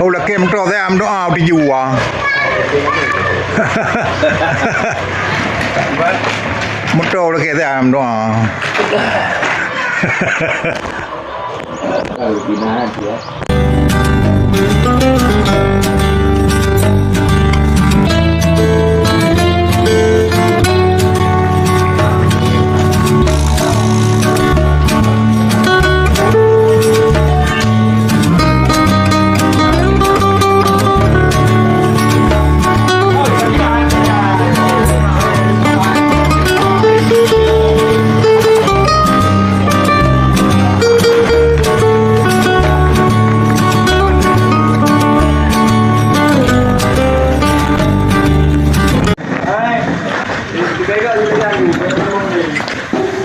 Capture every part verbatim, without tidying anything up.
Oh, lakée meutoe teuh meudoa tiju, ah. Meutoe lakée teuh meudoa.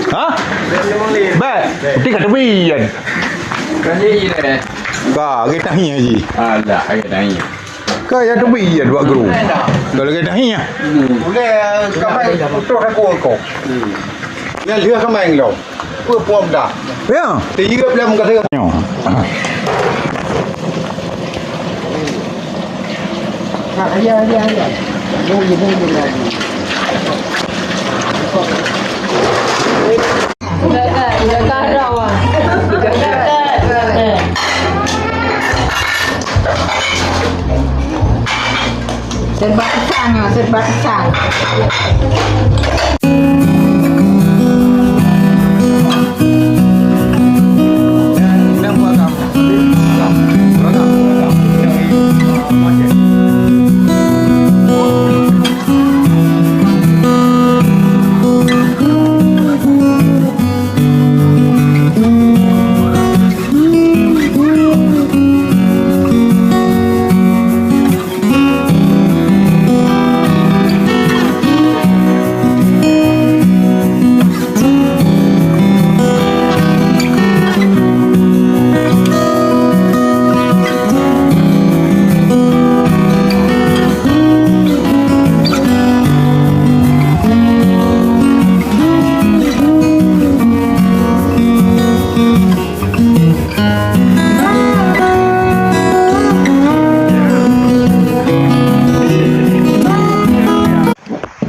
Ha? Bèk, putih ka teubiet. Ka lheueh ye. Ka, lagèe tahi ji. Alah, lagèe tahi. Ka ya teubiet bak guru. Ka lagèe tahi ya. Ulèe kamai utoh aku engkau. Nyan lheueh kamai ngilau. Peue puang dah. Ya. Tiep lam kata. Nyo. Serba pisang, serba pisang.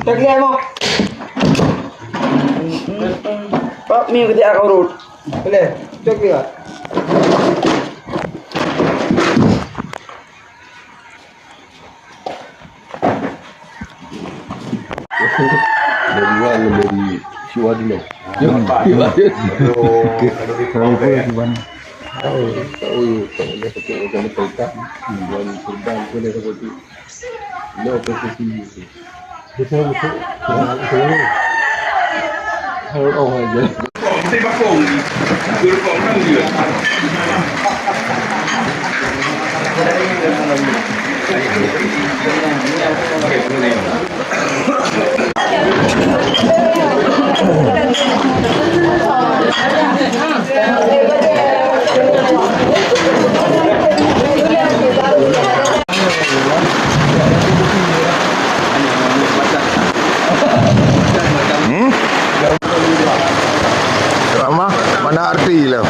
Cok lihat mo. Pak mi kejak aku urut. Boleh. Cok lihat. Dari luar, dari Syuadina. Tahu, tahu, tahu, tahu, tahu, tahu, tahu, tahu, tahu, tahu, tahu, tahu, Betul, betul. Betul, betul. Betul. Betul, betul. Hmm? Lama, mana arti lah.